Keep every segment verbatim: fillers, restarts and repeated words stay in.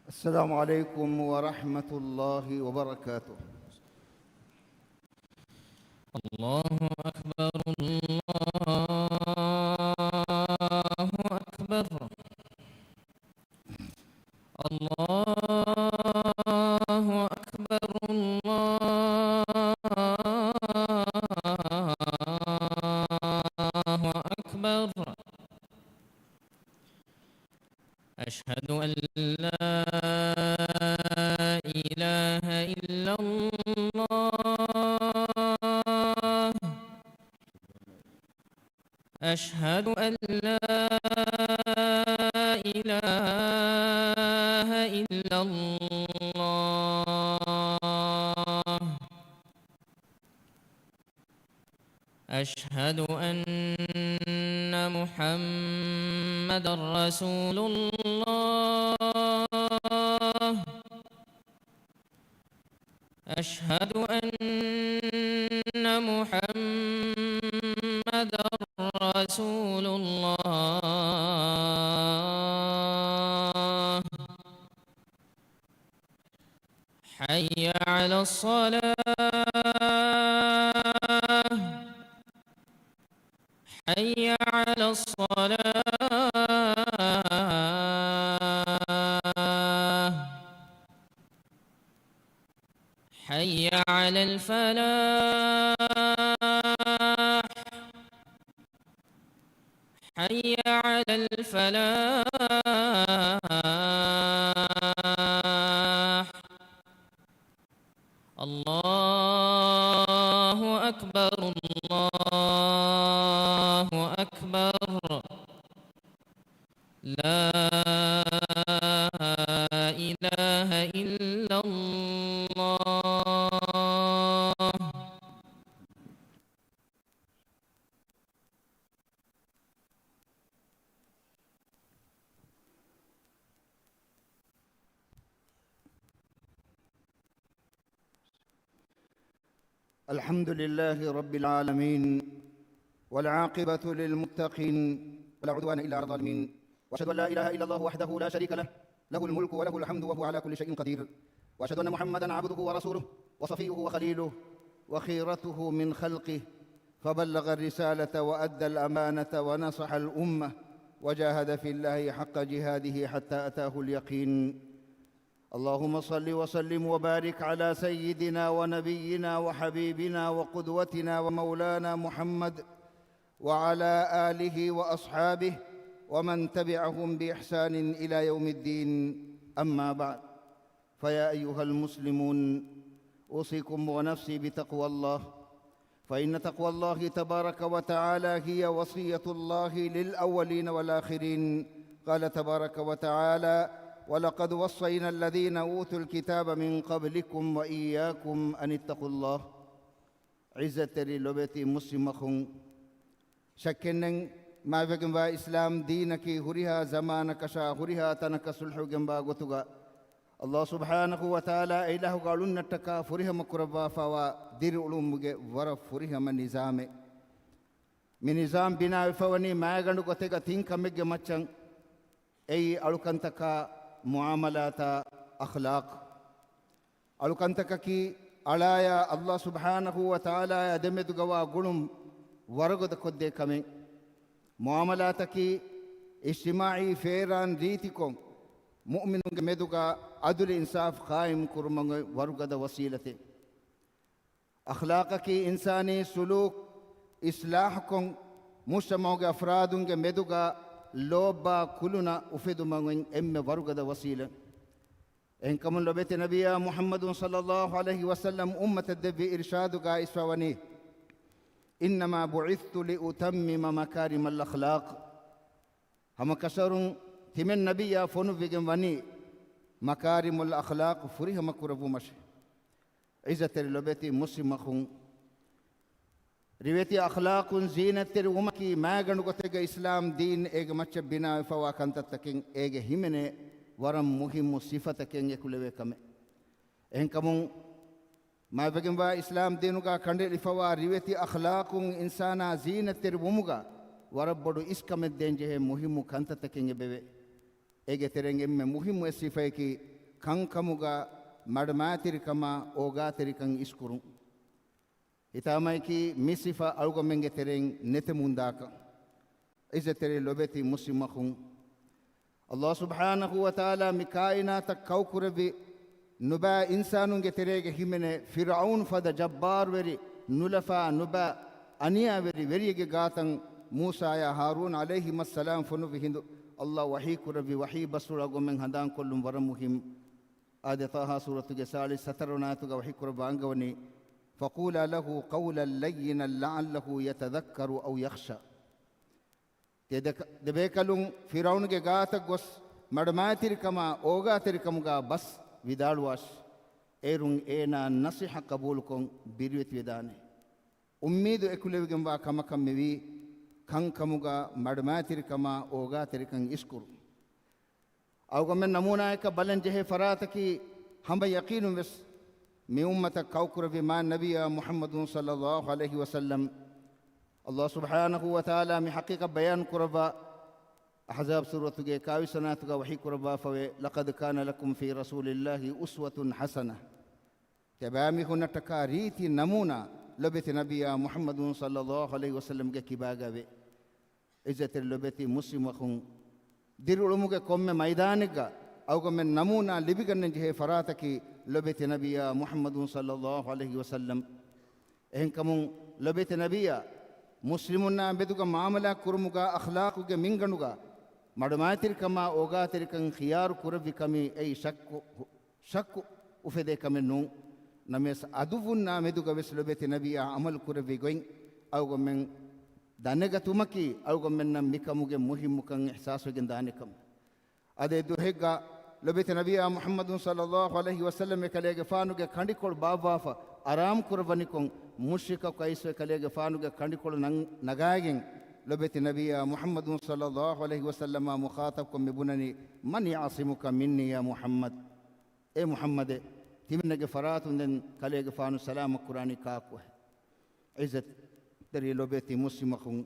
السلام عليكم ورحمة الله وبركاته. الله أكبر، الله أكبر، الله أكبر، الله أكبر. أشهد أن لا إله إلا الله. أشهد أن لا إله إلا الله. أشهد أن محمدا رسول الله. أشهد أن محمدا رسول الله. حي على الصلاة. حي على الصلاة. حي على الفلاح. حي على الفلاح. الله أكبر، الله أكبر. لا إله إلا الله. الحمد لله رب العالمين، والعاقبة للمتقين، ولا عدوان إلا على الظالمين، وأشهد أن لا إله إلا الله وحده لا شريك له، له الملك وله الحمد وهو على كل شيء قدير، وأشهد أن محمدا عبده ورسوله وصفيه وخليله وخيرته من خلقه، فبلغ الرسالة وأدى الأمانة ونصح الأمة وجاهد في الله حق جهاده حتى أتاه اليقين. اللهم صل وسلم وبارك على سيدنا ونبينا وحبيبنا وقدوتنا ومولانا محمد وعلى آله وأصحابه ومن تبعهم بإحسان إلى يوم الدين. أما بعد، فيا أيها المسلمون، أوصيكم ونفسي بتقوى الله، فإن تقوى الله تبارك وتعالى هي وصية الله للأولين والآخرين. قال تبارك وتعالى: ولقد وصينا الذين أوتوا الكتاب من قبلكم وإياكم أن اتقوا الله. ޢިއްޒަތްތެރި ލޮބެތި މުސްލިމް އަޚުން، ޝައްކެއްނެތް، މާތްވެގެންވާ އިސްލާމް ދީނަކީ ހުރިހާ ޒަމާނަކަށާ ހުރިހާ ތަނަކަށް ޞުލްޙުވެގެންވާ ގޮތުގަ، ﷲ ސުބްޙާނަހޫ ވަތަޢާލާ އެއިލާހުގެ އަޅުންނަށްޓަކާ ފުރިހަމަ ކުރައްވާފަވާ ދިރިއުޅުމުގެ ވަރަށް ފުރިހަމަ ނިޒާމެއް. މި ނިޒާމް ބިނާވެފަވަނީ މާގަނޑު ގޮތެއްގަ ތިން ކަމެއްގެ މައްޗަށް. އެއީ އަޅުކަންތަކާ، މުޢާމަލާތާ، އަޚްލާޤް. އަޅުކަންތަކަކީ އަޅާޔާ ﷲ ސުބްޙާނަހޫ ވަތަޢާލާއާ ދެމެދުގަވާ ގުޅުން ވަރުގަދަ ކޮށްދޭ ކަމެއް. މުޢާމަލާތަކީ އިޖްތިމާޢީ ފޭރާން ރީތިކޮށް، މުއުމިނުންގެ މެދުގަ ޢަދުލު އިންސާފް ޤާއިމް ކުރުމަށް އޮތް ވަރުގަދަ ވަސީލަތެއް. އަޚްލާޤަކީ އިންސާނީ ސުލޫކް އިޞްލާޙްކޮށް، މުޖްތަމަޢުގެ އަފްރާދުންގެ މެދުގަ ލޯބިވާ ކުލުނަށް އުފެދުމަށް އޮތް އެންމެ ވަރުގަދަ ވަސީލަ. އެހެންކަމުން ލޮބެތި ނަބިއްޔާ މުޙައްމަދު ޞައްލައްލާހު ޢަލައިހި ވަސައްލަމް އުއްމަތަށް ދެއްވި އިރްޝާދުގައި އިސްވަވަނީ، إنما بعثت لأتمم مكارم الأخلاق. ހަމަކަށަވަރުން ތިމަން ނަބިއްޔާ ފޮނުއްވިގެން ވަނީ މަކާރިމުލް އަޚްލާޤު ފުރިހަމަ ކުރެއްވުމަށޭ. ޢިއްޒަތްތެރި ލޮބެތި މުސްލިމް އަޚުން، ރިވެތި އަޚްލާޤުން ޒީނަތްތެރި ވުމަކީ މާގަނޑު ގޮތެއްގަ އިސްލާމް ދީން އޭގެ މައްޗަށް ބިނާވެފަވާ ކަންތައްތަކެއް، އޭގެ ހިމެނޭ ވަރަށް މުހިއްމު ސިފަތަކެއް އެކުލެވޭ ކަމެއް. އެހެންކަމުން، މާތްވެގެންވާ އިސްލާމް ދީނުގަ ކަނޑައެޅިފަވާ ރިވެތި އަޚްލާޤުން އިންސާނާ ޒީނަތްތެރި ވުމުގަ ވަރަށް ބޮޑު އިސްކަމެއް ދޭންޖެހޭ މުހިއްމު ކަންތައްތަކެއް އެބަވޭ. އޭގެ ތެރެއިން އެންމެ މުހިއްމު އެއް ސިފައަކީ، ކަންކަމުގަ މަޑުމައިތިރިކަމާ އޯގާތެރިކަން އިސްކުރުން. ހިތާމައަކީ މި ސިފަ އަޅުގަނޑުމެންގެ ތެރެއިން ނެތެމުންދާކަން. އިއްޒަތްތެރި ލޮބެތި މުސްލިމް އަޚުން، އައްލާހު ސުބްޙާނަހު ވަތަޢާލާ މި ކާއިނާތަށް ކައުކުރެއްވި ނުބައި އިންސާނުންގެ ތެރޭގަ ހިމެނޭ ފިރްޢައުން ފަދަ ޖައްބާރުވެރި، ނުލަފާ ނުބައި އަނިޔާވެރި ވެރިއެއްގެ ގާތަށް މޫސާޔާ ހާރޫން ޢަލައިހިމައްސަލާމް ފޮނުއްވި ހިނދު، އައްލާހު ވަޙީކުރެއްވި ވަޙީ ބަސްފުޅު އަޅުގަނޑުމެން ހަނދާންކޮށްލުން ވަރަށް މުހިއްމު. އާދެ، ޠާހާ ސޫރަތުގެ ސާޅީސް ހަތަރު ވަނަ އާޔަތުގަ ވަޙީކުރައްވާ އަންގަވަނީ، فَقُولَا لَهُ قَوْلًا لَيِّنًا لَعَلَّهُ يَتَذَكَّرُ أَوْ يَخْشَىٰ. ތިޔަ ދެ-، ދެބޭކަލުން ފިރްޢައުނުގެ ގާތަށް ގޮސް މަޑުމައިތިރިކަމާ އޯގާތެރިކަމުގާ ބަސް ވިދާޅުވާށި. އޭރުން އޭނާ ނަޞޭޙަތް ޤަބޫލުކޮށް ބިރުވެތިވެދާނެ. އުއްމީދު އެކުލެވިގެންވާ ކަމަކަށް މިވީ ކަންކަމުގާ މަޑުމައިތިރިކަމާ އޯގާތެރިކަން އިސްކުރުން. އަޅުގަނޑުމެން ނަމޫނާއަކަށް ބަލަން ޖެހޭ ފަރާތަކީ ހަމަ ޔަޤީނުން ވެސް މި އުއްމަތަށް ކައުކުރެއްވި މާތް ނަބިއްޔާ މުޙައްމަދު ޞައްލައްލާހު ޢަލައިހި ވަސައްލަމް. އައްލާހު ސުބްޙާނަހު ވަތަޢާލާ މި ޙަޤީޤަތް ބަޔާން ކުރައްވާ، އަޙްޒާބް ސޫރަތުގެ އެކާވީސް ވަނަ އާޔަތުގަ ވަޙީ ކުރައްވާފަވޭ، لَقَدْ كَانَ لَكُمْ فِي رَسُولِ اللَّهِ أُسْوَةٌ حَسَنَةٌ. ތިޔަބައިމީހުންނަށްޓަކާ ރީތި ނަމޫނާ ލޮބެތި ނަބިއްޔާ މުޙައްމަދު ޞައްލައްލާހު ޢަލައިހި ވަސައްލަމްގެ ކިބާގަ ވޭ. އިއްޒަތްތެރި ލޮބެތި މުސްލިމް އަޚުން، ދިރިއުޅުމުގެ ކޮންމެ މައިދާނެއްގަ އަޅުގަނޑުމެން ނަމޫނާ ލިބިގަންނަން ޖެހޭ ފަރާތަކީ ލޮބެތި ނަބިއްޔާ މުޙައްމަދު ޞައްލައްލާހު ޢަލައިހި ވަސައްލަމް. އެހެންކަމުން ލޮބެތި ނަބިއްޔާ މުސްލިމުންނާ މެދުގަ މުޢާމަލާތް ކުރުމުގަ އަޚްލާޤުގެ މިންގަނޑުގަ މަޑުމައިތިރިކަމާ އޯގާތެރިކަން ޚިޔާރު ކުރެއްވި ކަމީ އެއީ ޝައްކު، ޝައްކު އުފެދޭ ކަމެއް ނޫން. ނަމަވެސް އަދުއްވުންނާ މެދުގަ ވެސް ލޮބެތި ނަބިއްޔާ ޢަމަލު ކުރެއްވި ގޮތް އަޅުގަނޑުމެން ދަނެގަތުމަކީ އަޅުގަނޑުމެންނަށް މިކަމުގެ މުހިއްމުކަން އިޙްސާސްވެގެން ދާނެ ކަމަށް. އަދި އެ ދުވަހެއްގަ ލޮބެތި ނަބިއްޔާ މުޙައްމަދު ޞައްލައްލާހު ޢަލައިހި ވަސައްލަމް އެކަލޭގެފާނުގެ ކަނޑިކޮޅު ބާއްވާފަ އަރާމް ކުރައްވަނިކޮށް، މުޝްރިކަކު އައިސް އެކަލޭގެފާނުގެ ކަނޑިކޮޅު ނަން-، ނަގާގެން ލޮބެތި ނަބިއްޔާ މުޙައްމަދު ޞައްލައްލާހު ޢަލައިހި ވަސައްލަމާ މުޚާޠަބްކޮށް މި ބުނަނީ، مَنْ يَعْصِمُكَ مِنِّي يَا مُحَمَّدُ؟ އޭ މުޙައްމަދޭ، ތިމެންނަގެ ފަރާތުން ދެން ކަލޭގެފާނު ސަލާމަތް ކުރާނީ ކާކުހެ؟ އިއްޒަތްތެރި ލޮބެތި މުސްލިމް އަޚުން،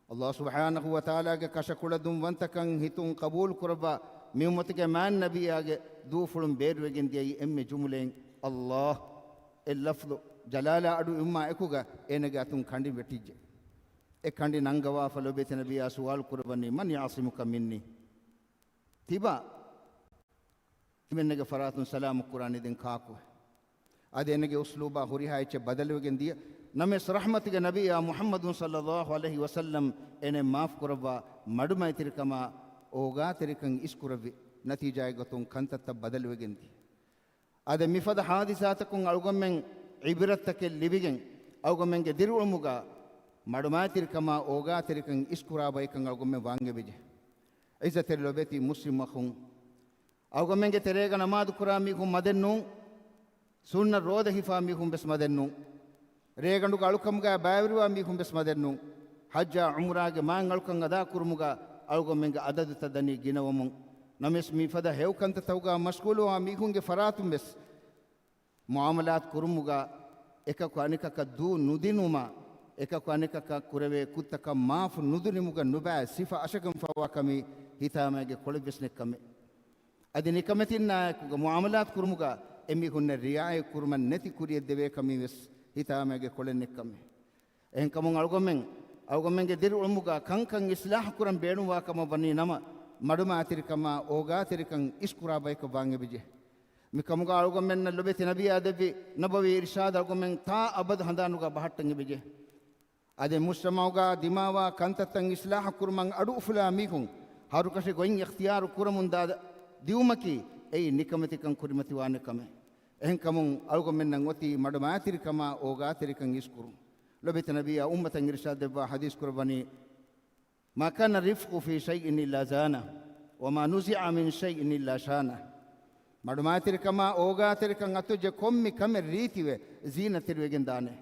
އައްލާހު ސުބްޙާނަހު ވަތަޢާލާގެ ކަށަކުޅަދުންވަންތަކަން ހިތުން ޤަބޫލު ކުރައްވާ، މި އުއްމަތުގެ މާތް ނަބިއްޔާގެ ދޫފުޅުން ބޭރުވެގެން ދިޔައީ އެންމެ ޖުމުލައިން، އައްލާހް. އެ ލަފްޒު ޖަލާލާ އަޑު އިވުމާ އެކުގަ އޭނަގެ އަތުން ކަނޑިން ވެއްޓިއްޖެ. އެ ކަނޑި ނަންގަވާފަ ލޮބެތި ނަބިއްޔާ ސުވާލު ކުރައްވަނީ، مَنْ يَعْصِمُكَ مِنِّي؟ ތިބާ ތިމެންނަގެ ފަރާތުން ސަލާމަތް ކުރާނީ ދެން ކާކު؟ އަދި އޭނަގެ އުސްލޫބާ ހުރިހާ އެއްޗެއް ބަދަލުވެގެން ދިޔަ، ނަމަވެސް ރަޙްމަތުގެ ނަބިއްޔާ މުޙައްމަދު ޞައްލައްލާހު ޢަލައިހި ވަސައްލަމް އޭނަ މާފް ކުރައްވާ، މަޑުމައިތިރިކަމާ އޯގާތެރިކަން އިސްކުރެއްވި، ނަތީޖާއެއް ގޮތުން ކަންތައްތައް ބަދަލުވެގެން ދިޔަ. އަދި މިފަދަ ޙާދިސާތަކުން އަޅުގަނޑުމެން ޢިބްރަތްތަކެއް ލިބިގެން، އަޅުގަނޑުމެންގެ ދިރިއުޅުމުގަ މަޑުމައިތިރިކަމާ އޯގާތެރިކަން އިސްކުރާ ބަޔަކަށް އަޅުގަނޑުމެން ވާން އެބަޖެހޭ. އިއްޒަތްތެރި ލޮބެތި މުސްލިމް އަޚުން، އަޅުގަނޑުމެންގެ ތެރޭގަ ނަމާދު ކުރާ މީހުން މަދެއް ނޫން. ސުންނަ ރޯދަ ހިފާ މީހުން ވެސް މަދެއް ނޫން. ރޭގަނޑުގެ އަޅުކަމުގަ ބައިވެރިވާ މީހުން ވެސް މަދެއް ނޫން. ޙައްޖާ ޢުމްރާގެ މާތް އަޅުކަން އަދާ ކުރުމުގަ އަޅުގަނޑުމެންގެ އަދަދުތައް ދަނީ ގިނަވަމުން. ނަމަވެސް މިފަދަ ހެޔޮ ކަންތައްތަކުގަ މަޝްޣޫލުވާ މީހުންގެ ފަރާތުން ވެސް މުޢާމަލާތު ކުރުމުގަ އެކަކު އަނެކަކަށް ދޫ ނުދިނުމާ، އެކަކު އަނެކަކަށް ކުރެވޭ ކުށްތަކަށް މާފު ނުދިނުމުގަ ނުބައި ސިފަ އަށަގެންފައިވާ ކަމީ ހިތާމައިގެ ކޮޅެއް ވެސް ނެތް ކަމެއް. އަދި ނިކަމެތިންނާއެކުގަ މުޢާމަލާތު ކުރުމުގަ އެމީހުންނަށް ރިޢާޔަތް ކުރުމަށް ނެތި ކުރިޔަށް ދެވޭ ކަމީ ވެސް ހިތާމައިގެ ކޮޅެއް ނެތް ކަމެއް. އެހެންކަމުން އަޅުގަނޑުމެން، އަޅުގަނޑުމެންގެ ދިރިއުޅުމުގަ ކަންކަން އިޞްލާޙު ކުރަން ބޭނުންވާ ކަމަށް ވަނީ ނަމަ، މަޑުމައިތިރިކަމާ އޯގާތެރިކަން އިސްކުރާ ބަޔަކަށް ވާން އެބަޖެހޭ. މިކަމުގަ އަޅުގަނޑުމެންނަށް ލޮބެތި ނަބިއްޔާ ދެއްވި ނަބަވީ އިރުޝާދު އަޅުގަނޑުމެން ތާ އަބަދު ހަނދާނުގަ ބަހައްޓަން އެބަޖެހޭ. އަދި މުޖްތަމަޢުގަ ދިމާވާ ކަންތައްތައް އިޞްލާޙު ކުރުމަށް އަޑު އުފުލާ މީހުން ހަރުކަށި ގޮތް އިޚްތިޔާރު ކުރަމުންދާ ދިއުމަކީ އެއީ ނިކަމެތިކަން ކުރިމަތިވާނެ ކަމެއް. އެހެންކަމުން އަޅުގަނޑުމެންނަށް އޮތީ މަޑުމައިތިރިކަމާ އޯގާތެރިކަން އިސްކުރުން. ލޮބެތި ނަބިއްޔާ އުއްމަތަށް އިރުޝާދު ދެއްވާ ޙަދީޘް ކުރައްވަނީ، ما كان الرفق في شيء إلا زانه، وما نزع من شيء إلا شانه. މަޑުމައިތިރިކަމާ އޯގާތެރިކަން އަތުވެއްޖެ ކޮންމެ ކަމެއް ރީތިވެ ޒީނަތްތެރިވެގެން ދާނެ.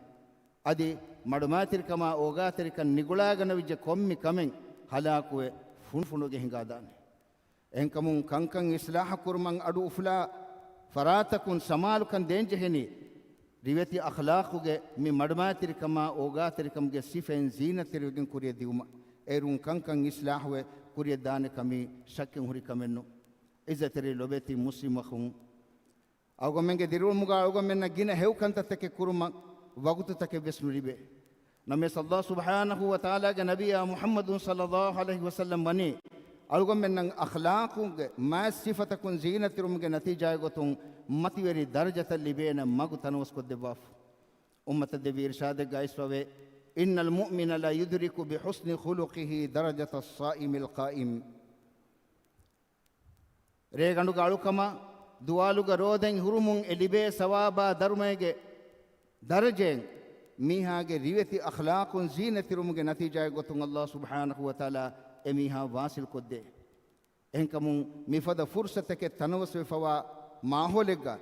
އަދި މަޑުމައިތިރިކަމާ އޯގާތެރިކަން ނިގުޅާގަނެވިއްޖެ ކޮންމެ ކަމެއް ހަލާކުވެ ފުނޑުފުނޑުގެ ހިނގާދާނެ. އެހެންކަމުން ކަންކަން އިޞްލާޙު ކުރުމަށް އަޑު އުފުލާ ފަރާތަކުން ސަމާލުކަން ދޭންޖެހެނީ، ރިވެތި އަޚްލާޤުގެ މި މަޑުމައިތިރިކަމާ އޯގާތެރިކަމުގެ ސިފައިން ޒީނަތްތެރިވެގެން ކުރިޔަށް ދިއުމަށް. އޭރުން ކަންކަން އިޞްލާޙުވެ ކުރިޔަށް ދާނެ ކަމީ ޝައްކެއް ހުރި ކަމެއް ނޫން. އިއްޒަތްތެރި ލޮބެތި މުސްލިމް އަޚުން، އަޅުގަނޑުމެންގެ ދިރިއުޅުމުގަ އަޅުގަނޑުމެންނަށް ގިނަ ހެޔޮ ކަންތައްތަކެއް ކުރުމަށް ވަގުތުތަކެއް ވެސް ނުލިބޭ. ނަމަވެސް ﷲ ސުބްޙާނަހޫ ވަތަޢާލާގެ ނަބިއްޔާ މުޙައްމަދު ޞައްލައްލާހު ޢަލައިހި ވަސައްލަމް ވަނީ އަޅުގަނޑުމެންނަށް އަޚްލާޤުގެ މާތް ސިފަތަކުން ޒީނަތްތެރިވުމުގެ ނަތީޖާއެއް ގޮތުން މަތިވެރި ދަރަޖަތައް ލިބޭނެ މަގު ތަނަވަސްކޮށްދެއްވާފަ. އުއްމަތަށް ދެއްވި އިރުޝާދެއްގަ އައިސްފަވޭ، إن المؤمن ليدرك بحسن خلقه درجة الصائم القائم. ރޭގަނޑުގަ އަޅުކަމާ، ދުވާލުގަ ރޯދައިން ހުރުމުން އެ ލިބޭ ސަވާބާ ދަރުމައިގެ ދަރަޖައެއް މީހާގެ ރިވެތި އަޚްލާޤުން ޒީނަތްތެރިވުމުގެ ނަތީޖާއެއް ގޮތުން ﷲ ސުބްޙާނަހޫ ވަތަޢާލާ އެ މީހާ ވާޞިލްކޮށްދޭ. އެހެންކަމުން މިފަދަ ފުރުޞަތެކެއް ތަނަވަސްވެފަވާ މާހައުލެއްގަ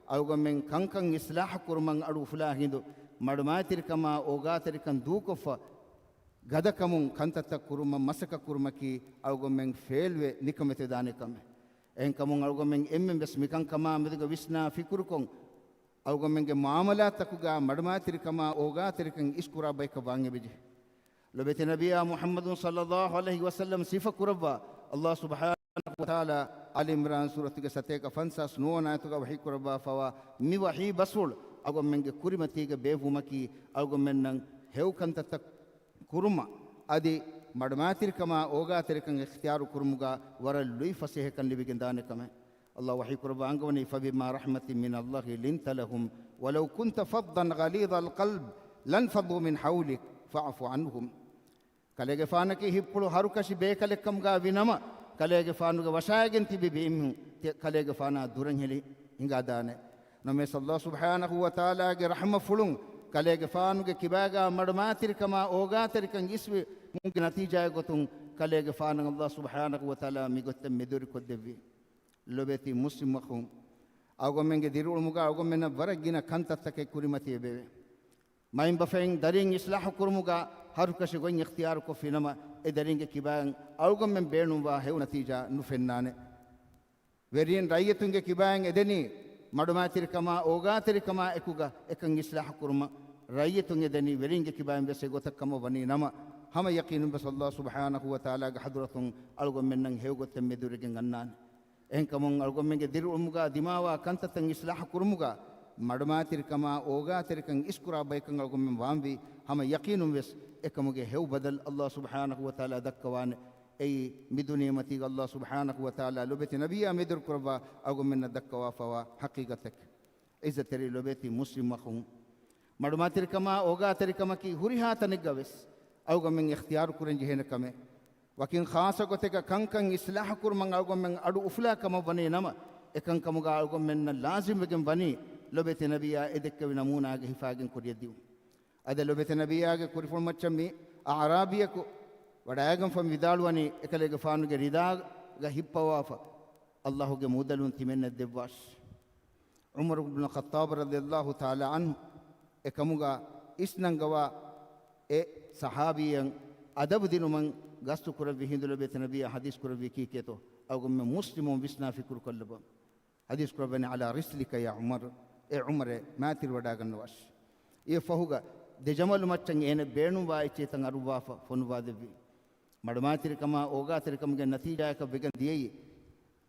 އަޅުގަނޑުމެން ކަންކަން އިޞްލާޙު ކުރުމަށް އަޑު އުފުލާ ހިނދު، މަޑުމައިތިރިކަމާ އޯގާތެރިކަން ދޫކޮށްފަ، ގަދަކަމުން ކަންތައްތައް ކުރުމަށް މަސައްކަތް ކުރުމަކީ އަޅުގަނޑުމެން ފެއިލްވެ ނިކަމެތިވެދާނެ ކަމެއް. އެހެންކަމުން އަޅުގަނޑުމެން އެންމެން ވެސް މިކަންކަމާ މެދުގަ ވިސްނާ ފިކުރުކޮށް، އަޅުގަނޑުމެންގެ މުޢާމަލާތްތަކުގަ މަޑުމައިތިރިކަމާ އޯގާތެރިކަން އިސްކުރާ ބަޔަކަށް ވާން އެބަޖެހޭ. ލޮބެތި ނަބިއްޔާ މުޙައްމަދު ޞައްލައްލާހު ޢަލައިހި ވަސައްލަމް ސިފަ ކުރައްވާ، ﷲ ސުބްޙާނަހޫ ވަތަޢާލާ އާލި ޢިމްރާން ސޫރަތުގެ ސަތޭކަ ފަންސާސް ނުވަ ވަނަ އާޔަތުގަ ވަޙީ ކުރައްވާފަވާ މި ވަޙީ ބަސްފުޅު އަޅުގަނޑުމެންގެ ކުރިމަތީގަ ބޭއްވުމަކީ އަޅުގަނޑުމެންނަށް ހެޔޮ ކަންތައްތައް ކުރުމަށް އަދި މަޑުމައިތިރިކަމާ އޯގާތެރިކަން އިޚްތިޔާރު ކުރުމުގަ ވަރަށް ލުއިފަސޭހަކަން ލިބިގެންދާނެ ކަމެއް. ﷲ ވަޙީކުރައްވާ އަންގަވަނީ، فبما رحمة من الله لنت لهم ولو كنت فظا غليظ القلب لانفضوا من حولك فاعف عنهم. ކަލޭގެފާނަކީ ހިތްޕުޅު ހަރުކަށި ބޭކަލެއްކަމުގަ ވި ނަމަ، ކަލޭގެފާނުގެ ވަށާގެން ތިބި މީހުން ތި-، ކަލޭގެފާނާ ދުރަށް ހެލި ހިނގާދާނެ. ނަމަވެސް ﷲ ސުބްޙާނަހޫ ވަތަޢާލާގެ ރަޙްމަތްފުޅުން ކަލޭގެފާނުގެ ކިބާގަ މަޑުމައިތިރިކަމާ އޯގާތެރިކަން އިސްވި މުންގެ ނަތީޖާއެއް ގޮތުން ކަލޭގެފާނަށް ﷲ ސުބްޙާނަހޫ ވަތަޢާލާ މިގޮތަށް މެދުވެރިކޮށްދެއްވި. ލޮބެތި މުސްލިމް އަޚުން، އަޅުގަނޑުމެންގެ ދިރިއުޅުމުގަ އަޅުގަނޑުމެންނަށް ވަރަށް ގިނަ ކަންތައްތަކެއް ކުރިމަތިވެވޭ. މައިންބަފައިން ދަރީން އިޞްލާޙު ކުރުމުގަ ހަރުކަށި ގޮތް އިޚްތިޔާރުކޮށްފި ނަމަ، އެ ދަރީންގެ ކިބައިން އަޅުގަނޑުމެން ބޭނުންވާ ހެޔޮ ނަތީޖާ ނުފެންނާނެ. ވެރިން ރައްޔިތުންގެ ކިބައިން އެދެނީ މަޑުމައިތިރިކަމާ އޯގާތެރިކަމާ އެކުގަ އެކަން އިޞްލާޙު ކުރުމަށް. ރައްޔިތުން އެދެނީ ވެރިންގެ ކިބައިން ވެސް އެގޮތަށް ކަމަށް ވަނީ ނަމަ، ހަމަ ޔަޤީނުން ވެސް ﷲ ސުބްޙާނަހޫ ވަތަޢާލާގެ ޙަޟްރަތުން އަޅުގަނޑުމެންނަށް ހެޔޮ ގޮތެއް މެދުވެރިގެން އަންނާނެ. އެހެންކަމުން އަޅުގަނޑުމެންގެ ދިރިއުޅުމުގަ ދިމާވާ ކަންތައްތައް އިޞްލާޙު ކުރުމުގަ މަޑުމައިތިރިކަމާ އޯގާތެރިކަން އިސްކުރާ ބަޔަކަށް އަޅުގަނޑުމެން ވާންވީ، ހަމަ ޔަޤީނުން ވެސް އެކަމުގެ ހެޔޮ ބަދަލު ﷲ ސުބްޙާނަހޫ ވަތަޢާލާ ދައްކަވާނެ. އެއީ މި ދުނިޔެމަތީގަ ﷲ ސުބްޙާނަހޫ ވަތަޢާލާ ލޮބެތި ނަބިއްޔާ މެދުވެރިކުރައްވާ އަޅުގަނޑުމެންނަށް ދައްކަވާފަވާ ޙަޤީޤަތެއް. ޢިއްޒަތްތެރި ލޮބެތި މުސްލިމް އަޚުން، މަޑުމައިތިރިކަމާ އޯގާތެރިކަމަކީ ހުރިހާ ތަނެއްގަ ވެސް އަޅުގަނޑުމެން އިޚްތިޔާރު ކުރަން ޖެހޭނެ ކަމެއް. ވަކިން ޚާއްޞަ ގޮތެއްގަ ކަންކަން އިޞްލާޙު ކުރުމަށް އަޅުގަނޑުމެން އަޑު އުފުލާ ކަމަށް ވަނީ ނަމަ، އެކަންކަމުގަ އަޅުގަނޑުމެންނަށް ލާޒިމްވެގެން ވަނީ ލޮބެތި ނަބިއްޔާ އެ ދެއްކެވި ނަމޫނާގެ ހިފާގެން ކުރިއަށް ދިއުން. އަދި ލޮބެތި ނަބިއްޔާގެ ކުރިފުޅުމައްޗަށް މި އަޢުރާބީއަކު ވަޑައިގެންފަ ވިދާޅުވަނީ، އެކަލޭގެފާނުގެ ރިދާގަ ހިއްޕަވާފަ، ﷲގެ މުދަލުން ތިމެންނަށް ދެއްވާށި. ޢުމަރު ބުނު ޚައްޠާބު ރަޟިޔަﷲ ތަޢާލާ ޢަންހު އެކަމުގަ އިސްނަންގަވާ އެ ޞަޙާބީއަށް އަދަބު ދިނުމަށް ގަސްތު ކުރެއްވި ހިނދު ލޮބެތި ނަބިއްޔާ ޙަދީޘް ކުރެއްވީ ކީކޭތޯ؟ އަޅުގަނޑުމެން މުސްލިމުން ވިސްނާ ފިކުރު ކޮށްލަބަ. ޙަދީޘް ކުރައްވަނީ، على رسلك يا عمر، އޭ ޢުމަރޭ، މާތިރިވަޑައިގަންނަވާށި. އެ ފަހުގަ ދެ ޖަމަލު މައްޗަށް އޭނަ ބޭނުންވާ އެއްޗެހިތައް އަރުއްވާފަ ފޮނުވާދެއްވި. މަޑުމައިތިރިކަމާ އޯގާތެރިކަމުގެ ނަތީޖާއަކަށް ވެގެން ދިޔައީ،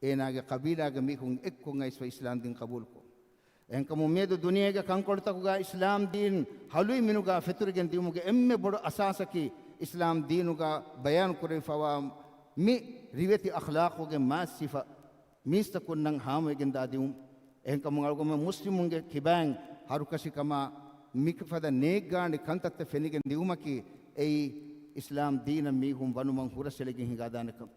އޭނާގެ ޤަބީލާގެ މީހުން އެއްކޮށް އައިސްފަ އިސްލާމް ދީން ޤަބޫލުކޮށް. އެހެންކަމުން މިއަދު ދުނިޔޭގެ ކަންކޮޅުތަކުގަ އިސްލާމް ދީން ހަލުވި މިނުގަ ފެތުރިގެން ދިއުމުގެ އެންމެ ބޮޑު އަސާސަކީ، އިސްލާމް ދީނުގަ ބަޔާން ކުރެވިފަވާ މި ރިވެތި އަޚްލާޤުގެ މާތް ސިފަ މީސްތަކުންނަށް ހާމަވެގެންދާ ދިއުން. އެހެންކަމުން އަޅުގަނޑުމެން މުސްލިމުންގެ ކިބައިން ހަރުކަށިކަމާ މިފަދަ ނޭއްގާނި ކަންތައްތައް ފެނިގެން ދިއުމަކީ، އެއީ އިސްލާމް ދީނަށް މީހުން ވަނުމަށް ހުރަސްއެޅިގެން ހިނގާދާނެ ކަމެއް.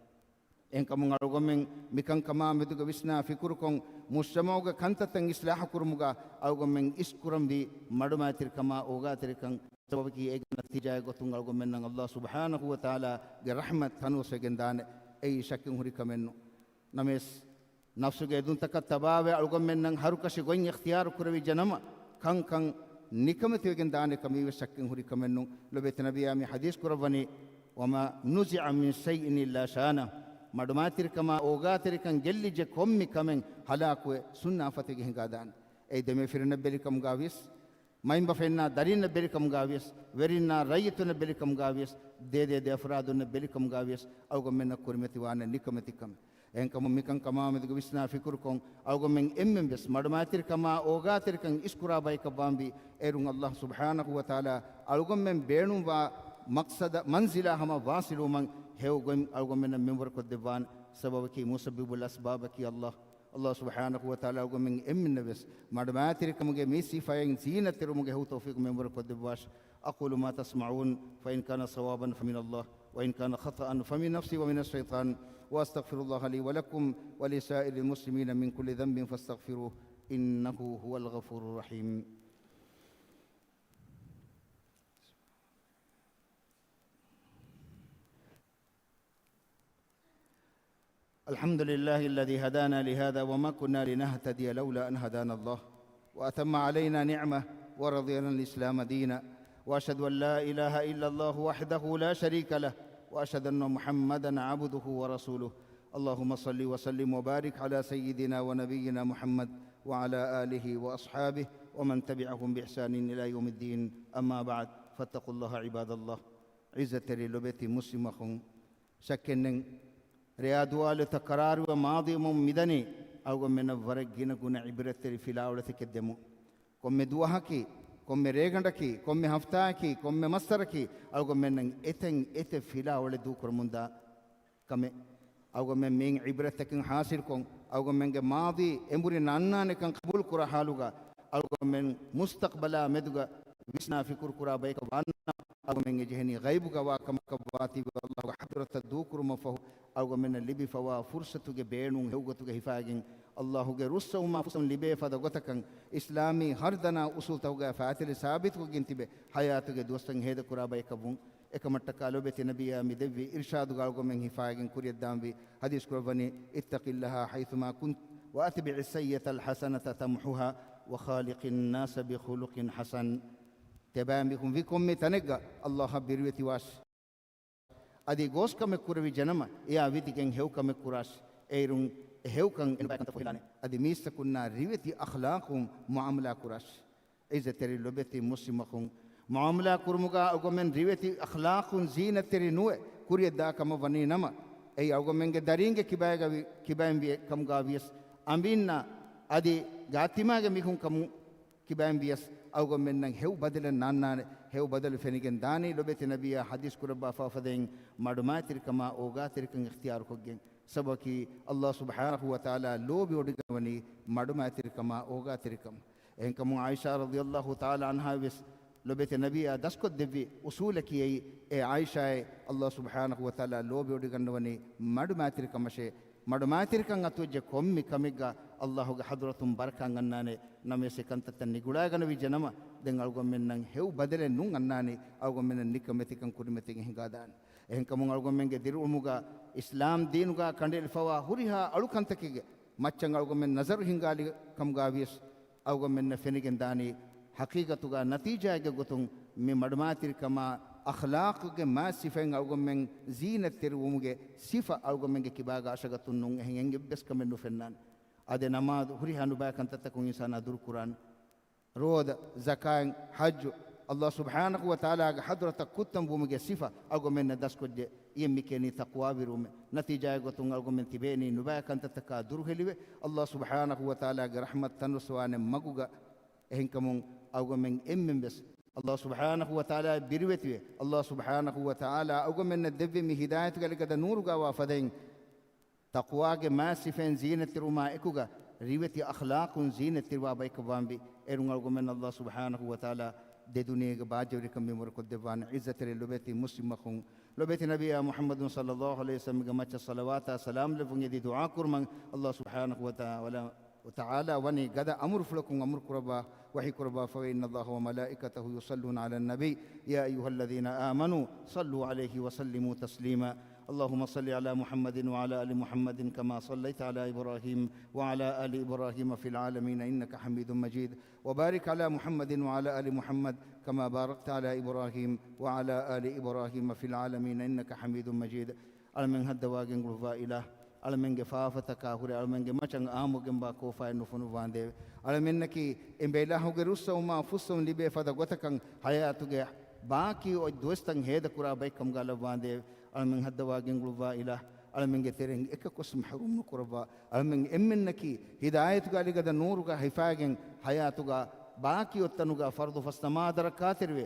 އެހެންކަމުން އަޅުގަނޑުމެން މިކަންކަމާ މެދުގަ ވިސްނާ ފިކުރުކޮށް، މުޖްތަމަޢުގެ ކަންތައްތައް އިސްލާޙު ކުރުމުގަ އަޅުގަނޑުމެން އިސްކުރަންވީ މަޑުމައިތިރިކަމާ އޯގާތެރިކަން ސަބަބަކީ، އޭގެ ނަތީޖާއެއް ގޮތުން އަޅުގަނޑުމެންނަށް ﷲ ސުބްޙާނަހޫ ވަތަޢާލާގެ ރަޙްމަތް ތަނަވަސްވެގެންދާނެ. އެއީ ޝައްކެއް ހުރި ކަމެއްނު. ނަމަވެސް، ނަފްސުގެ އެދުންތަކަށް ތަބާވެ، އަޅުގަނޑުމެންނަށް ހަރުކަށި ގޮތް އިޚްތިޔާރު ކުރެވިއްޖެ ނަމަ، ކަންކަން ނިކަމެތިވެގެން ދާނެ ކަމީވެސް ޝައްކެއް ހުރި ކަމެއްނު. ލޮބެތި ނަބިއްޔާ މި ޙަދީޘް ކުރައްވަނީ، وما نزع من شيء إلا شانه. މަޑުމައިތިރިކަމާ އޯގާތެރިކަން ގެއްލިއްޖެ ކޮންމެ ކަމެއް ހަލާކުވެ ސުންނާފަތެއްގެ ހިނގާދާނެ. އެއީ ދެމޭ ފިރިނަށް ބެލިކަމުގަ ވިޔަސް، މައިންބަފައިންނާ ދަރީންނަށް ބެލިކަމުގާވިޔަސް، ވެރިންނާ ރައްޔިތުންނަށް ބެލިކަމުގާވިޔަސް، ދޭދޭ ދެ އަފްރާދުންނަށް ބެލިކަމުގާވިޔަސް، އަޅުގަނޑުމެންނަށް ކުރިމަތިވާނެ ނިކަމެތިކަމެއް. އެހެންކަމުން މިކަންކަމާ މެދުގަ ވިސްނާ ފިކުރުކޮށް، އަޅުގަނޑުމެން އެންމެން ވެސް މަޑުމައިތިރިކަމާ އޯގާތެރިކަން އިސްކުރާ ބަޔަކަށްވާންވީ. އޭރުން އައްލާހު ސުބްޙާނަހު ވަތަޢާލާ އަޅުގަނޑުމެން ބޭނުންވާ މަޤްޞަދަށް، މަންޒިލާ ހަމަ ވާޞިލުވުމަށް ހެޔޮ ގޮތް އަޅުގަނޑުމެންނަށް މިންވަރުކޮށްދެއްވާނެ. ސަބަބަކީ، މުސައްބިބުލް އަސްބާބަކީ އައްލާހު. އައްލާހު ސުބްޙާނަހު ވަތަޢާލާ އަޅުގަނޑުމެން އެންމެންނަށް ވެސް މަޑުމައިތިރިކަމުގެ މި ސިފައިން ޒީނަތްތެރިވުމުގެ ހެޔޮ ތައުފީޤު މިންވަރުކޮށްދެއްވާށި. أقول ما تسمعون، فإن كان صوابا فمن الله، وإن كان خطأ فمن نفسي ومن الشيطان، وأستغفر الله لي ولكم ولسائر المسلمين من كل ذنب فاستغفروه، إنه هو الغفور الرحيم. الحمد لله الذي هدانا لهذا وما كنا لنهتدي لولا أن هدانا الله وأتم علينا نعمة ورضي لنا الإسلام دينا، وأشهد أن لا إله إلا الله وحده لا شريك له، وأشهد أن محمدا عبده ورسوله. اللهم صل وسلم وبارك على سيدنا ونبينا محمد وعلى آله وأصحابه ومن تبعهم بإحسان إلى يوم الدين. أما بعد، فاتقوا الله عباد الله. ޢިއްޒަތްތެރި ލޮބެތި މުސްލިމް އަޚުން، ޝައްކެއްނެތް، ރެޔާ ދުވާލުތައް ޤަރާރުވެ މާޟީވުމުން މިދަނީ އަޅުގަނޑުމެންނަށް ވަރަށް ގިނަ ގުނަ ޢިބްރަތްތެރި ފިލާވަޅުތަކެއް ދެމުން. ކޮންމެ ދުވަހަކީ، ކޮންމެ ރޭގަނޑަކީ، ކޮންމެ ހަފްތާއަކީ، ކޮންމެ މައްސަރަކީ، އަޅުގަނޑުމެންނަށް އެތަން އެތައް ފިލާވަޅެއް ދޫކުރަމުންދާ ކަމެއް. އަޅުގަނޑުމެން މިއިން ޢިބްރަތްތަކެއް ޙާޞިލްކޮށް، އަޅުގަނޑުމެންގެ މާޟީ އެނބުރި ނާންނާނެކަން ޤަބޫލުކުރާ ޙާލުގަ، އަޅުގަނޑުމެން މުސްތަޤްބަލާ މެދުގަ ވިސްނާ ފިކުރުކުރާ ބަޔަކަށް ވާނަމަ، އަޅުގަނޑުމެން އެ ޖެހެނީ ޣައިބުގަ ވާ ކަމަކަށް ވާތީވެ، އައްލާހުގެ ޙަޟްރަތަށް ދޫކުރުމަށްފަހު، އަޅުގަނޑުމެންނަށް ލިބިފަވާ ފުރުޞަތުގެ ބޭނުން ހެޔޮގޮތުގަ ހިފާގެން، އައްލާހުގެ ރުއްސަވުމާ ފުރުޞަތު ލިބޭ ފަދަ ގޮތަކަށް، އިސްލާމީ ހަރުދަނާ އުޞޫލުތަކުގައި ފައިތިލި ސާބިތުކޮށްގެން ތިބެ، ޙަޔާތުގެ ދުވަސްތައް ހޭދަކުރާ ބަޔަކަށްވުން. އެކަމަށްޓަކާ ލޮބެތި ނަބިއްޔާ މި ދެއްވި އިރްޝާދުގަ އަޅުގަނޑުމެން ހިފާގެން ކުރިޔަށްދާންވީ ޙަދީޘް ކުރައްވަނީ، اتق الله حيثما كنت وأتبع السيئة الحسنة تمحها وخالق الناس بخلق حسن. ތިޔަބައިމީހުން ވީ ކޮންމެ ތަނެއްގަ އައްލާހަށް ބިރުވެތިވާށި. އަދި ގޯސްކަމެއް ކުރެވިއްޖެނަމަ، އެއާ ވިދިގެން ހެޔޮކަމެއް ކުރާށި. އޭރުން އެ ހެޔޮކަން އެނުބައިކަންތައް ފޮހެލާނެ. އަދި މީސްތަކުންނާ ރިވެތި އަޚްލާޤުން މުޢާމަލާ ކުރާށި. ޢިއްޒަތްތެރި ލޮބެތި މުސްލިމް އަޚުން، މުޢާމަލާ ކުރުމުގަ އަޅުގަނޑުމެން ރިވެތި އަޚްލާޤުން ޒީނަތްތެރި ނުވެ ކުރިޔަށްދާ ކަމަށް ވަނީ ނަމަ، އެއީ އަޅުގަނޑުމެންގެ ދަރީންގެ ކިބައިގަ ވި-، ކިބައިން ވި ކަމުގަ ވިޔަސް، އަނބީންނާ އަދި ގާތްތިމާގެ މީހުން ކަމު ކިބައިން ވިޔަސް، އަޅުގަނޑުމެންނަށް ހެޔޮ ބަދަލެއް ނާންނާނެ. ހެޔޮ ބަދަލު ފެނިގެން ދާނީ ލޮބެތި ނަބިއްޔާ ޙަދީޘް ކުރައްވާފާ ފަދައިން މަޑުމައިތިރިކަމާ އޯގާތެރިކަން އިޚްތިޔާރުކޮށްގެން. ސަބަބަކީ، އައްލާހު ސުބްޙާނަހު ވަތަޢާލާ ލޯބިވޮޑިގަންނަވަނީ މަޑުމައިތިރިކަމާ އޯގާތެރިކަމަށް. އެހެންކަމުން ޢާއިޝާ ރަޟިޔައްލާހު ތަޢާލާ ޢަންހާ ވެސް ލޮބެތި ނަބިއްޔާ ދަސްކޮށްދެއްވި އުޞޫލަކީ އެއީ، އޭ ޢާއިޝާއޭ، އައްލާހު ސުބްޙާނަހު ވަތަޢާލާ ލޯބިވޮޑިގަންނަވަނީ މަޑުމައިތިރިކަމަށޭ. މަޑުމައިތިރިކަން އަތުވެއްޖެ ކޮންމެ ކަމެއްގަ އައްލާހުގެ ޙަޟްރަތުން ބަރަކާތް އަންނާނެ. ނަމަވެސް އެ ކަންތައްތައް ނިގުޅާގަނެވިއްޖެ ނަމަ، ދެން އަޅުގަނޑުމެންނަށް ހެޔޮ ބަދަލެއް ނޫން އަންނާނީ، އަޅުގަނޑުމެންނަށް ނިކަމެތިކަން ކުރިމަތިން އެ ހިނގާދާނެ. އެހެންކަމުން އަޅުގަނޑުމެންގެ ދިރިއުޅުމުގަ އިސްލާމް ދީނުގަ ކަނޑައެޅިފަވާ ހުރިހާ އަޅުކަންތަކެއްގެ މައްޗަށް އަޅުގަނޑުމެން ނަޒަރު ހިންގާލި ކަމުގަ ވިޔަސް، އަޅުގަނޑުމެންނަށް ފެނިގެން ދާނީ، ޙަޤީޤަތުގަ ނަތީޖާއެއްގެ ގޮތުން މި މަޑުމައިތިރިކަމާ އަޚްލާޤުގެ މާތް ސިފައިން އަޅުގަނޑުމެން ޒީނަތްތެރިވުމުގެ ސިފަ އަޅުގަނޑުމެންގެ ކިބާގަ އަށަގަތުން ނޫން. އެހެން އެއްވެސް ކަމެއް ނުފެންނާނެ. އާދެ، ނަމާދު ހުރިހާ ނުބައި ކަންތައްތަކުން އިންސާނާ ދުރުކުރާނެ. ރޯދަ، ޒަކާތް، ޙައްޖު، އައްލާހު ސުބްޙާނަހު ވަތަޢާލާގެ ޙަޟްރަތަށް ކުއްތަން ވުމުގެ ސިފަ އަޅުގަނޑުމެންނަށް ދަސްކޮށްޖެ. އިއެއް މިކިޔަނީ ތަޤްވާވެރިވުމޭ. ނަތީޖާއެއް ގޮތުން އަޅުގަނޑުމެން ތިބޭނީ ނުބައި ކަންތައްތަކާ ދުރުހެލިވެ، އައްލާހު ސުބްޙާނަހު ވަތަޢާލާގެ ރަޙްމަތު ތަނަވަސްވާނެ މަގުގަ. އެހެންކަމުން އަޅުގަނޑުމެން އެންމެން ވެސް އައްލާހު ސުބްޙާނަހު ވަތަޢާލާއަށް ބިރުވެތިވެ، އައްލާހު ސުބްޙާނަހު ވަތަޢާލާ އަޅުގަނޑުމެންނަށް ދެއްވި މި ހިދާޔަތުގެ އަލިގަދަ ނޫރުގައިވާ ފަދައިން، ތަޤްވާގެ މާތް ސިފައިން ޒީނަތްތެރިވުމާ އެކުގަ، ރިވެތި އަޚްލާޤުން ޒީނަތްތެރިވާ ބަޔަކަށްވާންވީ. އޭރުން އަޅުގަނޑުމެން އައްލާހު ސުބްޙާނަހު ވަތަޢާލާ ދެދުނިޔޭގެ ބާއްޖަވެރިކަން މިންވަރުކޮށްދެއްވާނެ. ޢިއްޒަތްތެރި ލޮބެތި މުސްލިމް އަޚުން، ލޮބެތި ނަބިއްޔާ މުޙައްމަދު ޞައްލައްލާހު ޢަލައިހި ވަސައްލަމްގެ މައްޗަށް ޞަލަވާތާ ސަލާމް ލެއްވުން އެދި ދުޢާ ކުރުމަށް އައްލާހު ސުބްޙާނަހު ވަތަޢާލާ، ވަތަޢާލާ ވަނީ ގަދަ އަމުރުފުޅަކުން އަމުރު ކުރައްވާ، ވަޙީ ކުރައްވާފަވޭ، إن الله وملائكته يصلون على النبي، يا أيها الذين آمنوا صلوا عليه وسلموا تسليما. اللهم صل على محمد وعلى آل محمد كما صليت على إبراهيم وعلى آل إبراهيم في العالمين إنك حميد مجيد. وبارك على محمد وعلى آل محمد كما باركت على إبراهيم وعلى آل إبراهيم في العالمين إنك حميد مجيد. އަޅަމެން ހައްދަވާ ގެންގުޅުއްވާ އިލާހު، އަޅަމެންގެ ފާފަތަކާ ހުރެ އަޅަމެންގެ މަޗަށް އާއްމުގެންވާ ކޯފާއެއް ނުފޮނުއްވާނދޭވެ. އަޅަމެންނަކީ އެނބޭލާހުގެ ރުއްސަވުމާ ފުއްސަވުން ލިބޭ ފަދަ ގޮތަކަށް ހަޔާތުގެ ބާކީ އޮތް ދުވަސްތައް ހޭދަކުރާ ބައެއްކަމުގާ ލައްވާނދޭވެ. އަޅަމެން ހައްދަވާ ގެންގުޅުއްވާ އިލާހް، އަޅަމެންގެ ތެރެއިން އެކަކުވެސް މަޙްރޫމް ނުކުރައްވާ. އަޅަމެން އެންމެންނަކީ ހިދާޔަތުގެ އަލިގަދަ ނޫރުގަ ހިފާގެން ހަޔާތުގަ ބާކީ އޮތް ތަނުގަ ފަރުޟު ފަސް ނަމާދަށް ރައްކާތެރިވެ،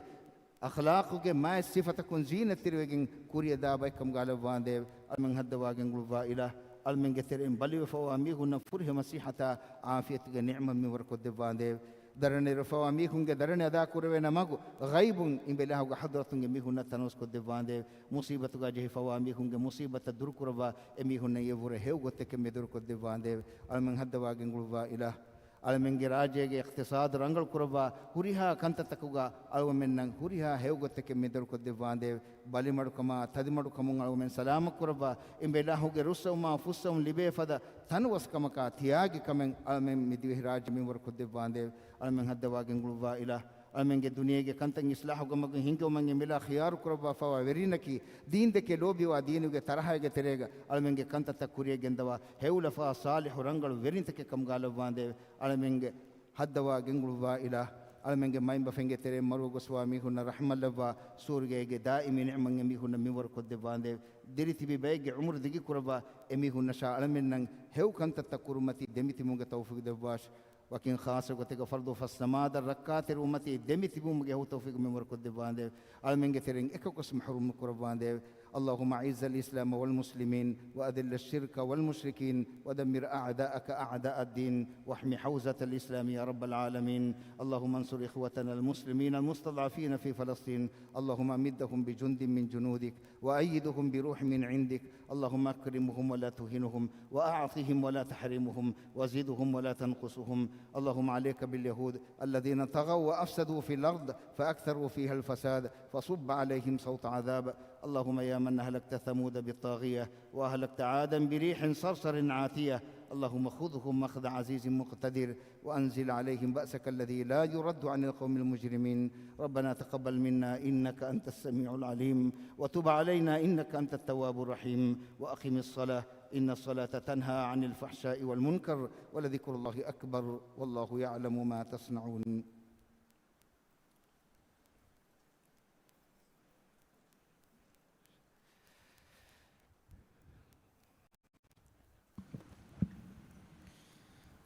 އަޚްލާޤުގެ މާތް ސިފަތަކުން ޒީނަތްތެރިވެގެން ކުރިއަށް ދާ ބައެއްކަމުގާ ލައްވާނދޭވެ. އަޅަމެން ހައްދަވާ ގެންގުޅުއްވާ އިލާހް، އަޅަމެންގެ ތެރެއިން ބަލިވެފަވާ މީހުންނަށް ފުރިހަމަ ސިއްހަތާ އާފިޔަތުގެ ނިޢުމަތް މިންވަރު ކޮށްދެއްވާނދޭވެ. ދަރަނިވެފަވާ މީހުންގެ ދަރަނި އަދާކުރެވޭނެ މަގު ޣައިބުން އިނބޭލާހުގެ ޙަޟްރަތުން އެމީހުންނަށް ތަނަވަސްކޮށްދެއްވާނދޭވެ. މުޞީބަތުގާ ޖެހިފަވާ މީހުންގެ މުޞީބަތަށް ދުރުކުރައްވާ، އެމީހުންނަށް އެއަށްވުރެ ހެޔޮ ގޮތެކެއް މެދުވެރިކޮށްދެއްވާނދޭވެ. އަޅަމެން ހައްދަވާ ގެންގުޅުއްވާ އިލާހް، އަޅަމެންގެ ރާއްޖޭގެ އިޤްތިޞާދު ރަނގަޅުކުރައްވާ، ހުރިހާ ކަންތައްތަކުގާ އަޅުގަމެންނަށް ހުރިހާ ހެޔޮ ގޮތެކެއް މެދުވެރިކޮށްދެއްވާނދޭވެ. ބަލިމަޑުކަމާ، ތަދިމަޑުކަމުން އަޅުގަމެން ސަލާމަތްކުރައްވާ، އިނބޭލާހުގެ ރުއްސަވުމާ ފުއްސަވުން ލިބޭ ފަދަ ތަނަވަސްކަމަކާ ތިޔާގި ކަމެއް އަޅަމެން މި ދިވެހިރާއްޖެ މިންވަރުކޮށްދެއްވާނދޭވެ. އަޅަމެން ހައްދަވާ ގެންގުޅުއްވާ އިލާހް، އަޅަމެންގެ ދުނިޔޭގެ ކަންތައް އިޞްލާޙުގެ މަގުން ހިންގެވުމަށް އެމީލާ ޚިޔާރު ކުރައްވާފަވާ ވެރިންނަކީ، ދީންދެކެ ލޯބިވާ، ދީނުގެ ތަރަހައިގެ ތެރޭގަ އަޅަމެންގެ ކަންތައްތައް ކުރިއަށް ގެންދަވާ، ހެޔޮލަފާ ޞާލިޙު ރަނގަޅު ވެރިންތަކެއް ކަމުގާ ލައްވާނދޭވެ. އަޅަމެންގެ ހައްދަވާ ގެންގުޅުއްވާ އިލާހް، އަޅަމެންގެ މައިންބަފައިންގެ ތެރެއިން މަރުވެ ގޮސްފަވާ މީހުންނަށް ރަޙްމަތްލައްވާ، ސުވަރުގޭގެ ދާއިމީ ނިޢުމަތް އެމީހުންނަށް މިންވަރު ކޮށްދެއްވާނދޭވެ. ދިރިތިބި ބައެއްގެ ޢުމުރު ދިގުކުރައްވާ، އެމީހުންނަށާ އަޅަމެންނަށް ހެޔޮ ކަންތައްތައް ކުރުމަތީ ދެމިތިބުމުގެ ތައުފީޤު ދެއްވާށި. ވަކިން ޚާއްޞަ ގޮތެއްގަ ފަރުޟު ފަސް ނަމާދަށް ރައްކާތެރިވުމަތީ ދެމިތިބުމުގެ ހެޔޮ ތައުފީޤު މިންވަރު ކޮށްދެއްވާނދޭވެ. އަޅަމެންގެ ތެރެއިން އެކަކުވެސް މަޙްރޫމް ނުކުރައްވާނދޭވެ. اللهم أعز الإسلام والمسلمين وأذل الشرك والمشركين ودمر أعداءك أعداء الدين واحم حوزة الإسلام يا رب العالمين. اللهم انصر إخوتنا المسلمين المستضعفين في فلسطين. اللهم أمدهم بجند من جنودك وأيدهم بروح من عندك. اللهم أكرمهم ولا تهنهم وأعطهم ولا تحرمهم وزدهم ولا تنقصهم. اللهم عليك باليهود الذين طغوا وأفسدوا في الأرض فأكثروا فيها الفساد فصب عليهم سوط عذاب. اللهم يا من أهلكت ثمود بالطاغية وأهلكت عادا بريح صرصر عاتية، اللهم خذهم أخذ عزيز مقتدر وأنزل عليهم بأسك الذي لا يرد عن القوم المجرمين. ربنا تقبل منا إنك أنت السميع العليم وتب علينا إنك أنت التواب الرحيم وأقم الصلاة إن الصلاة تنهى عن الفحشاء والمنكر ولذكر الله أكبر والله يعلم ما تصنعون.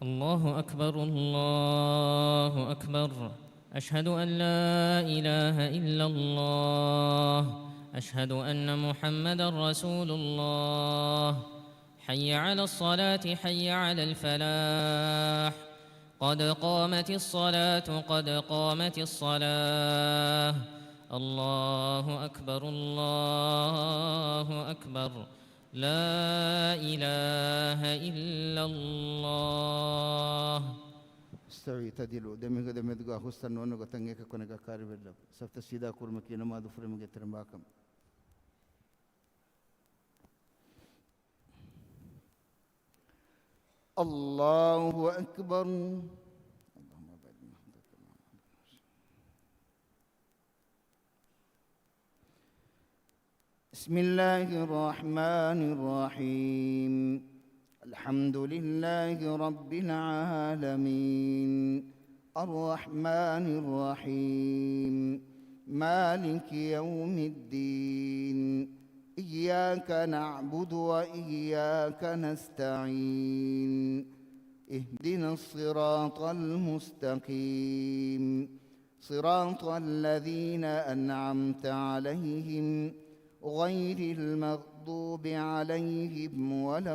الله أكبر، الله أكبر. أشهد أن لا إله إلا الله. أشهد أن محمدا رسول الله. حي على الصلاة، حي على الفلاح. قد قامت الصلاة، قد قامت الصلاة. الله أكبر، الله أكبر. لا إله إلا الله. استووا اعتدلوا. ދެމީހުންގެ ދެމެދުގަ ހުސްތަން ނޯންނަ ގޮތަށް އެކަކު ނަގާ ކާރިވެރި ލައްވާ. ސަފުތައް ސީދާ ކުރުމަކީ ނަމާދު ފުރިމުގެ އެތެރެ ބާކަން. الله أكبر. بسم الله الرحمن الرحيم. الحمد لله رب العالمين. الرحمن الرحيم. مالك يوم الدين. إياك نعبد وإياك نستعين. اهدنا الصراط المستقيم. صراط الذين أنعمت عليهم غير المغضوب عليهم ولا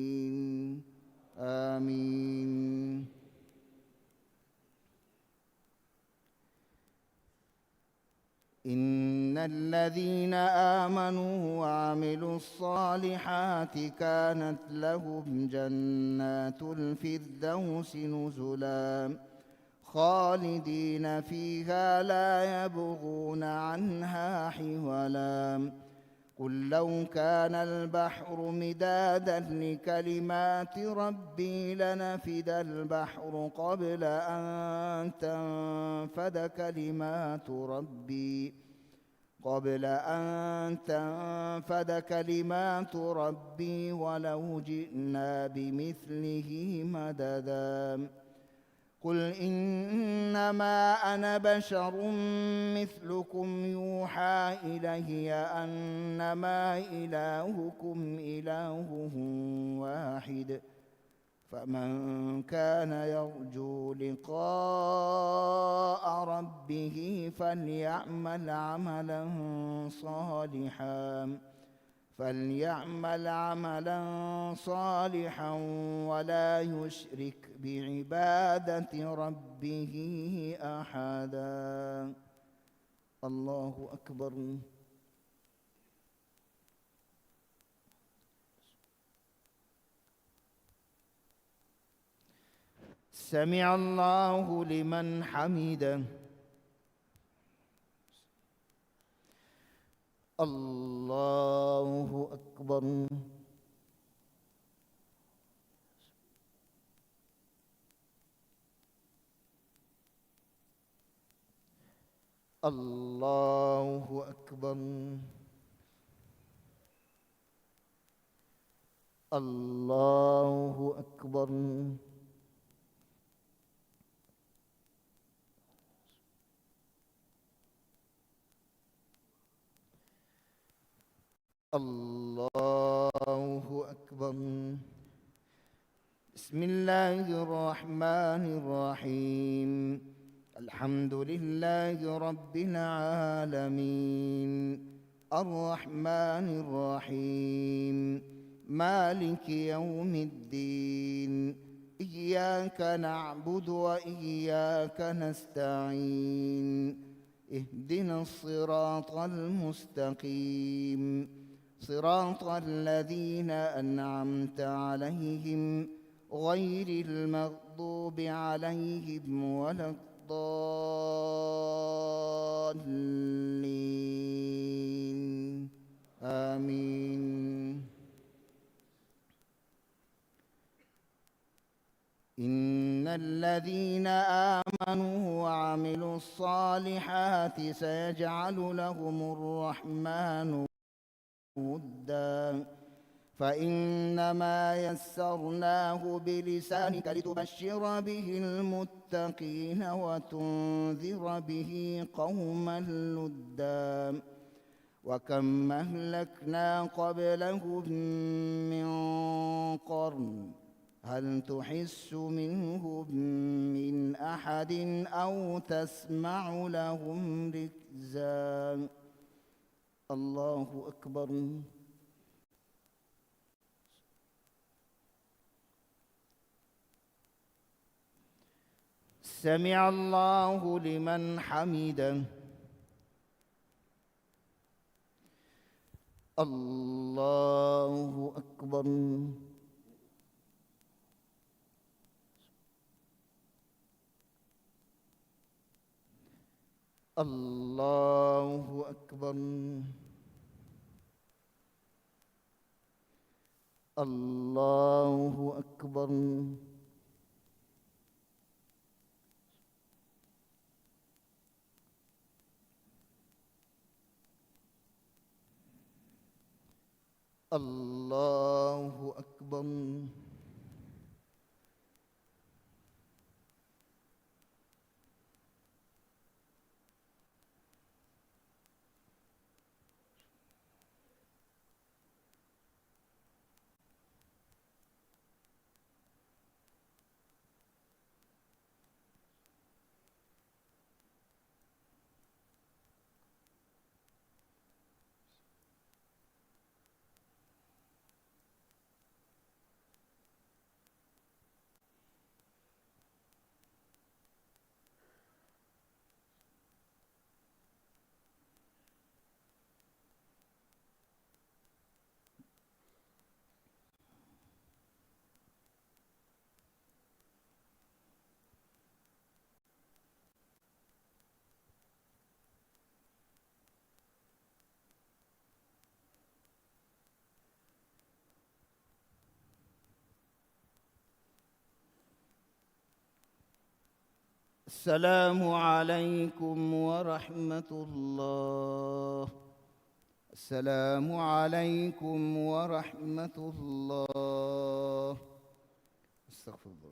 الضالين. آمين. إن الذين آمنوا وعملوا الصالحات كانت لهم جنات الفردوس نزلا خالدين فيها لا يبغون عنها حولا. قل لو كان البحر مدادا لكلمات ربي لنفد البحر قبل أن تنفد كلمات ربي قبل أن تنفد كلمات ربي ولو جئنا بمثله مددا. قل إنما أنا بشر مثلكم يوحى إلي أنما إلهكم إله واحد. فمن كان يرجو لقاء ربه فليعمل عملا صالحا، فليعمل عملا صالحا ولا يشرك بعبادة ربه أحدا. الله أكبر. سمع الله لمن حمده. الله أكبر. الله أكبر. الله أكبر. الله أكبر. بسم الله الرحمن الرحيم. الحمد لله رب العالمين. الرحمن الرحيم. مالك يوم الدين. إياك نعبد وإياك نستعين. اهدنا الصراط المستقيم. صراط الذين أنعمت عليهم غير المغضوب عليهم ولا الضالين. آمين. إن الذين آمنوا وعملوا الصالحات سيجعل لهم الرحمن ودا. فإنما يسرناه بلسانك لتبشر به المتقين وتنذر به قوما لدا. وكم أهلكنا قبلهم من قرن هل تحس منهم من أحد أو تسمع لهم ركزا. الله أكبر. سمع الله لمن حمده. الله أكبر. الله أكبر. الله أكبر. الله أكبر. السلام عليكم ورحمة الله. السلام عليكم ورحمة الله. أستغفر الله.